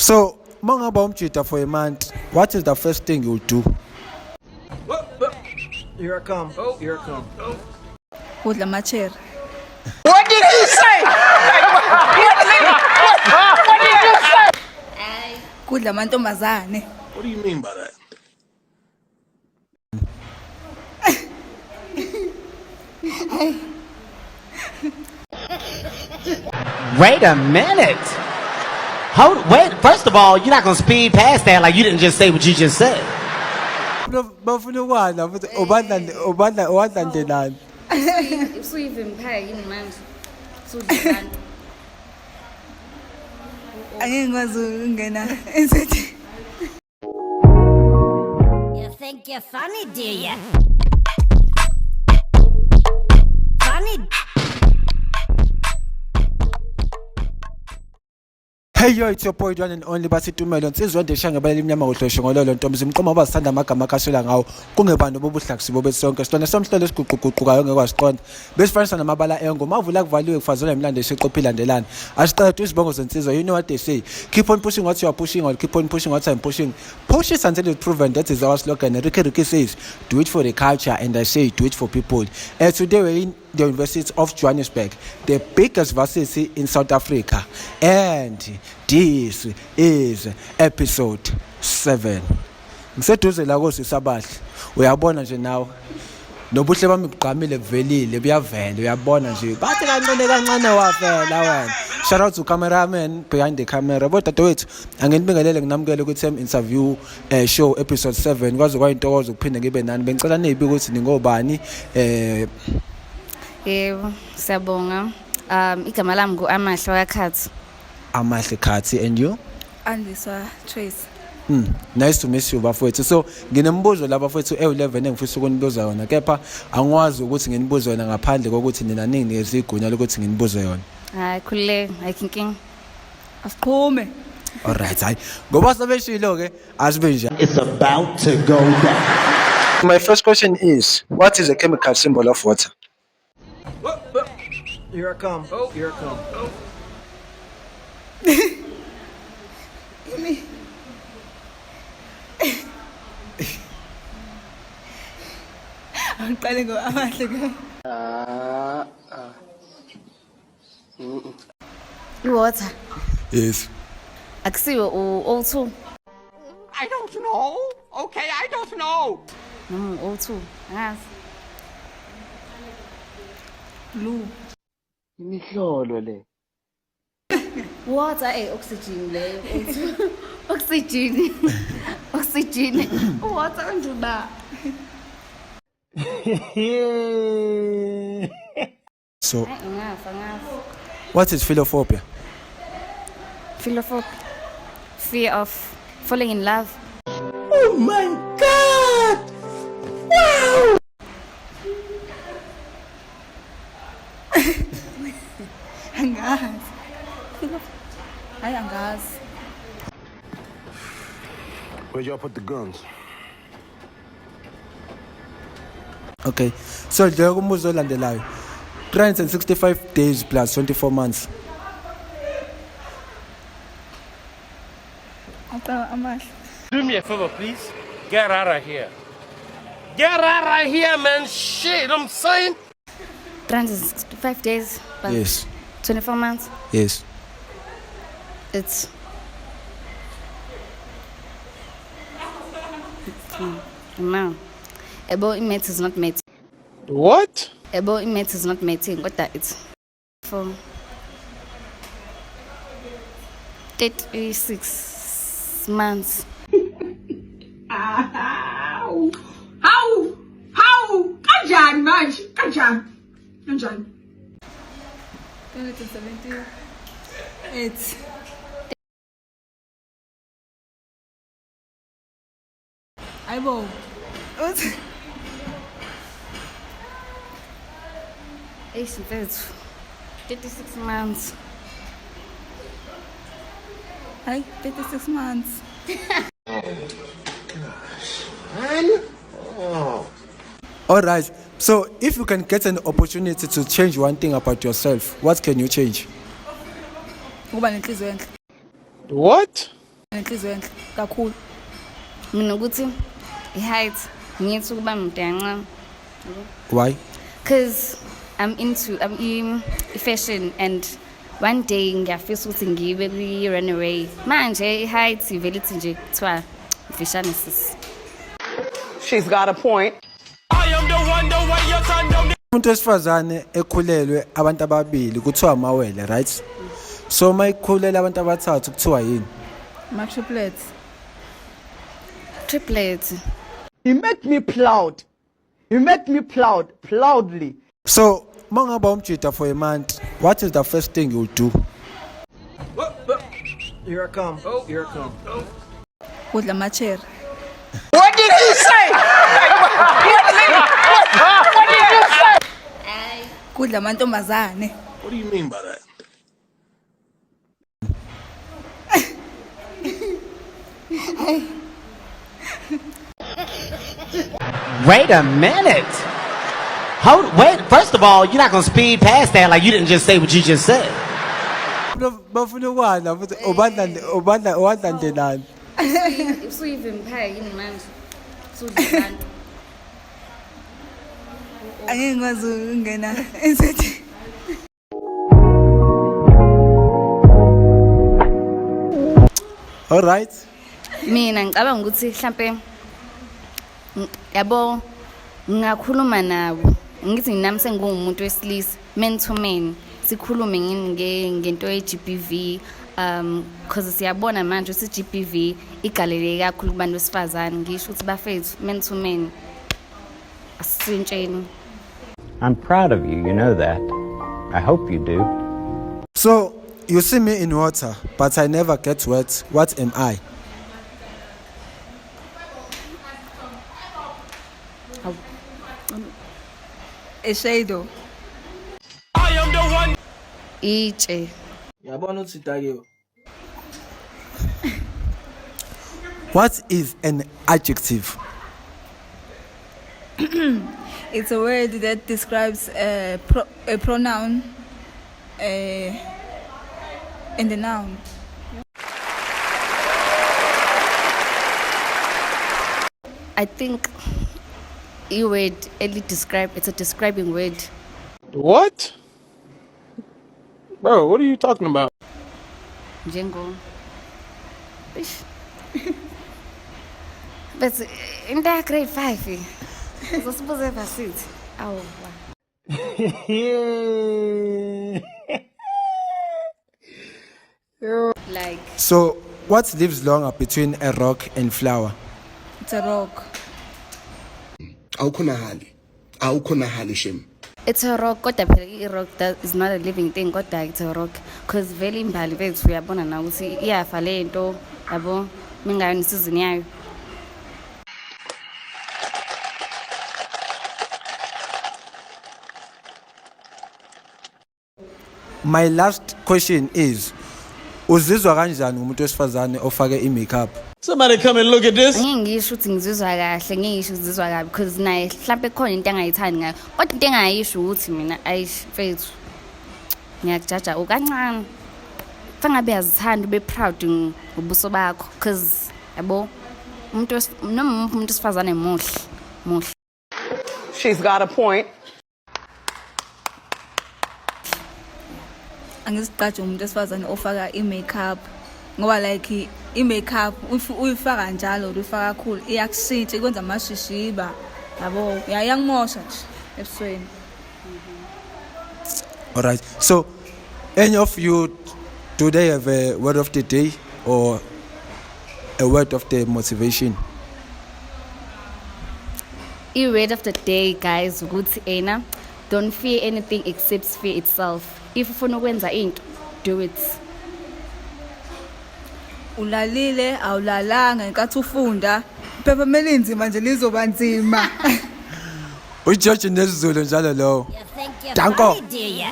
So, mangaba umjita for a month, what is the first thing you'll do? Here I come. Here I come. Kudla amachere. What did you say? What did you say? Kudla amantombazane. What do you mean by that? Wait a minute. Hold, wait. First of all, you're not gonna speed past that like you didn't just say what you just said. Bafuna ukwadla futhi ubadla ubadla wadlandelani. Usuyi-vampire yini manje? Usudla abantu. Angeke ngikwazi ukungena ensethi. You think you're funny, do you? Funny. Hey yo, it's your boy one and only bathi Tumelo insizwa ndesha ngebala elimnyama kuhloshe ngololo ntombi zimqoma abazithanda amagama akashela ngawo kungebani obubuhlakusibo besonke sitona somhlolo esiguquguqukayo ngeke wasiqonda besifanisa namabala engo mavula kuvaliwe kufazelwa imilando esiqopha ilandelana asiqede izibongo zensizwa. You know what they say, keep on pushing what you are pushing or keep on pushing what I'm pushing. Push it until it's proven. That is our slogan. Ricky Ricky says do it for the culture, and I say do it for people. And today we're in the University of Johannesburg, the biggest varsity in South Africa, and this is episode 7. Ngiseduze la kosisabahle, uyabona nje nawe nobuhle bami bugqamile buvelile buyavela, uyabona nje bathi kancane kancane wavela wena. Shout out to cameraman behind the camera. Bodadewethu, anginibingelele nginamukele kwi-term interview show episode 7. Kwaze kwayintokozo ukuphinde ngibe nani. Bengicela niyibi ukuthi ningobani. Yebo, siyabonga. Igama lami ngu-Amahle wakakhathi. Amahle Khathi, and you? Andiswa Trace. Nice to meet you bafowethu. So nginembuzo la bafowethu ewu11 engifisa ukunibuza yona, kepha angikwazi ukuthi nginibuze yona ngaphandle kokuthi nina ninginikeze igunya lokuthi nginibuze yona. Hayi, khululeka, ayikho inkinga. Asiqhume. Alright, hayi ngoba sebeshilo ke asibe nje. It's about to go down. My first question is, what is the chemical symbol of water? Here I come. Here I come. Angiqale ngo Amahle ke. I-water. Yes. Akusiwo u-O2. I don't know. Okay, I don't know. Noma u-O2. Angazi. Blue. Imihlolo le. Water oxygen leyo O2. Oxygen. Oxygen. Water kanje ba. So Hayi, angazi, angazi. what is philophobia? Philophobia. Fear of falling in love. Oh my God! Wow! Angazi. Hayi, angazi. Where'd y'all put the guns? Okay. So dleka umbuzo olandelayo. 365 days plus 24 months. Aqala Amahle. Do me a favor, please. Get out of here. Get out of here, man. Shit, I'm saying. 365 days plus Yes. 24 months. Yes. It's no. Ebo i-math is not math. What? Ebo i-math is not mathing. Kodwa it's for 36 months. How? How? How? Kanjani manje? Kanjani? Kanjani? 278. Ayibo. Uthi Eish mfethu. 36 months. Hayi, 36 months. All right. So if you can get an opportunity to change one thing about yourself, what can you change? Ukuba nenhliziyo enhle. What? Nenhliziyo enhle kakhulu. Mina ukuthi i-height ngithi ukuba mude kancane. Why? Cause I'm into I'm in fashion and one day ngiyafisa ukuthi ngibe kwi-runaway. Manje i-height ivele ithi nje kuthiwa mfishane sisi. She's got a point. I am the one, the way your son don't Umuntu wesifazane ekhulelwe abantu ababili kuthiwa amawele, right? So uma ikhulela abantu abathathu kuthiwa yini? Ma-triplets. Triplets. You make me proud. You make me proud, proudly. So uma ungaba umjida for a month, what is the first thing you'll do? Here I come. Oh, here I come. Kudla ama-cherry. What did you say? What did you say? Kudla amantombazane. What do you mean by that? Wait a minute. Hold, wait, first of all, you're not gonna speed past that like you didn't just say what you just said. Bafuna ukwadla futhi ubadla ubadla uwadlandelani. Usuyi-vampire yini manje? Usudla abantu. Angeke ngikwazi ukungena ensethi. All right. Mina ngicabanga ukuthi mhlampe yabo ngingakhuluma nabo ngithi nami sengingumuntu wesilisa, man to man, sikhulume ngento ye-GBV, cause siyabona manje ukuthi i-GBV igaleleke kakhulu kubantu besifazane. Ngisho ukuthi bafethu, man to man, asitshintsheni. I'm proud of you, you know that. I hope you do. So you see me in water, but I never get wet. What am I? A shadow. I am the one. Itshe. Yabona ukuthi dakiwe. What is an adjective? It's a word that describes a pronoun and a noun. I think i-word eli-describe, it's a describing word. What? Bro, what are you talking about? Njengo Eish. But into ya grade 5 uzosibuza evasithi awu wa. Like So what lives longer between a rock and flower? It's a rock. Awukhonahali. Awukhonahali shem. It's a rock, kodwa phela i-rock that is not a living thing, kodwa it's a rock cause vele imbali bethu uyabona na ukuthi iyafa le nto yabo mingayo nesizini yayo. My last question is, uzizwa kanjani ngumuntu wesifazane ofake i-makeup? Somebody come and look at this. Angeke ngisho ukuthi ngizizwa kahle, ngeke ngisho ngizizwa kabi because naye mhlampe khona into angayithandi ngayo, kodwa into engayisho ukuthi mina ayish mfethu ngiyakujaja ukancane fangabe uyazithanda ube proud ngobuso bakho because yabo umuntu noma umuphi umuntu wesifazane muhle muhle. She's got a point. Angizigqaji umuntu wesifazane ofaka i-makeup ngoba like i-makeup uyifaka njalo or uyifaka kakhulu iyakushintsha, ikwenza amashishiba yabo, iyakumosha nje ebusweni. All right. So any of you, do they have a word of the day or a word of the motivation? I-word of the day, guys, ukuthi ena don't fear anything except fear itself. If ufuna ukwenza into, do it. Ulalile awulalanga ngenkathi ufunda, iphepha melinzima nje lizoba nzima. UGeorge nesiZulu njalo lowo. You think you're Danko. funny, do ya?